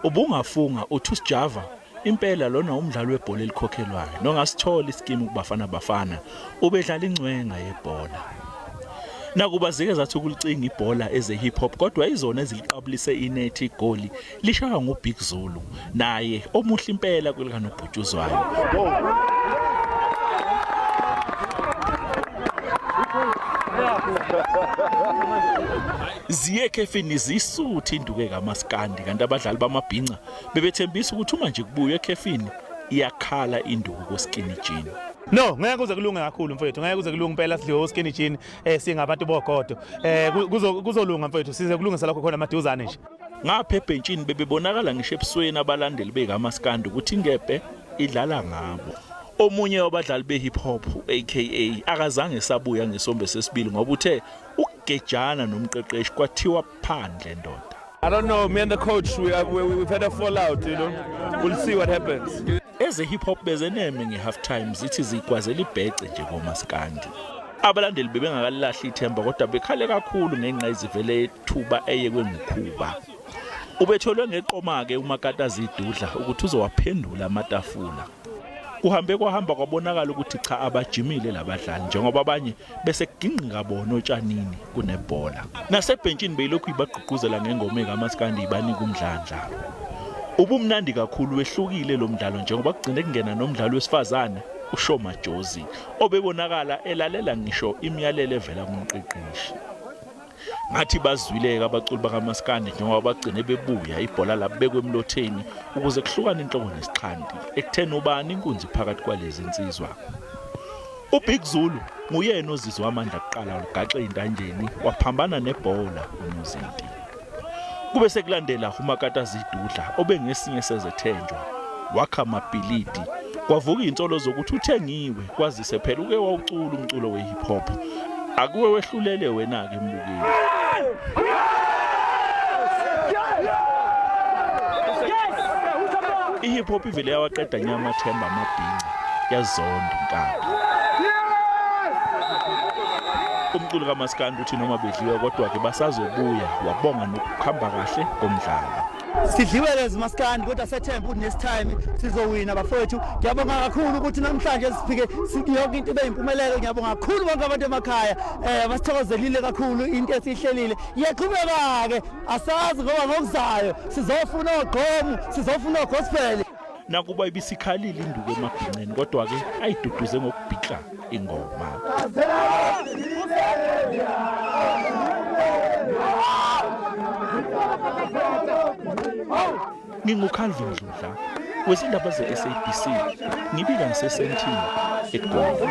Ubungafunga uthi uSjava impela lona umdlali webhola elikhokhelwayo nongasithola isikimu kuBafana Bafana ubedlala incwenga yebhola. Nakuba zike zathi ukulicinga ibhola eze hip hop kodwa izona eziliqabulise inethi igoli lishaywa nguBig Zulu naye omuhle impela kwelikanobhutshuzwayo. Ziye ekhefini zisuthi induke kamaskandi kanti abadlali bamabhinca bebethembisa ukuthi uma nje kubuywe ekhefini iyakhala induku ko-skinny jean. No, ngeke kuze kulunge kakhulu mfowethu, ngeke kuze kulunge impela sidliwe u-skinny jean singabantu bogodo. Kuzolunga mfowethu, size kulungisa lokho khona maduzane nje. Ngapha ebhentshini bebebonakala ngisho ebusweni abalandeli bekaMaskandi ukuthi ingebhe idlala ngabo. Omunye wabadlali be-hip hop u-AKA akazange esabuya ngesombe sesibili ngoba uthe ukugejana nomqeqeshi kwathiwa phandle ndoda. I don't know, me and the coach, we've had a fallout. We'll see what happens. Eze hip hop bezeneme nge-half time zithi zigwazela ibhece nje komaskandi. Abalandeli bebengakalilahli ithemba kodwa bekhale kakhulu ngenxa izivele ethuba eyekwe ngukhuba. Ubetholwe ngeqoma-ke uMakata Zidudla ukuthi uzowaphendula amatafula. Kuhambe kwahamba kwabonakala ukuthi cha abajimile labadlali njengoba abanye bese kugingqika bona otshanini kunebhola. Nasebhentshini beyilokhu ibagqugquzela ngengoma ekamaskandi ibanika umdlandla. Ubumnandi kakhulu wehlukile lo mdlalo njengoba kugcine kungena nomdlali wesifazane uShoma Jozi obebonakala elalela ngisho imiyalelo evela kumqeqeshi. Ngathi bazwileka abaculi bakamaskandi njengoba bagcine bebuya ibhola labekwe emlotheni ukuze kuhlukane inhloko nesixhanti ekutheni ubani inkunzi phakathi kwalezi insizwa. UBig Zulu nguyena ozizwa amandla kuqala ugaxe intanjeni waphambana nebhola unozinti. Kube sekulandela uMakata Zidudla obengesinye sezethenjwa wakha amabhilidi kwavuka insolo zokuthi uthengiwe kwazise phela uke wawucula umculo we-hip hop akuwe wehlulele wena-ke mbukeli. I-hip hop ivele yawaqeda nya amathemba amabhinca yazonda inkabi. Umculi kaMaskandi uthi noma bedliwe kodwa-ke basazobuya wabonga nokuhamba kahle komdlalo. Sidliwe lezi maskandi kodwa sethemba ukuthi next time sizowina bafowethu. Ngiyabonga kakhulu ukuthi namhlanje sifike yonke into ibe impumelelo. Ngiyabonga kakhulu bonke abantu emakhaya basithokozelile kakhulu into esiyihlelile. Iyaqhubeka-ke asazi ngoba ngokuzayo sizofuna ogqomu, sizofuna ogospel. Nakuba ibisikhalile induku emabhinceni kodwa-ke ayiduduze ngokubhikla ingoma. NginguCalvin Dludla wezindaba ze-SABC ngibika ngiseSentini eGoli.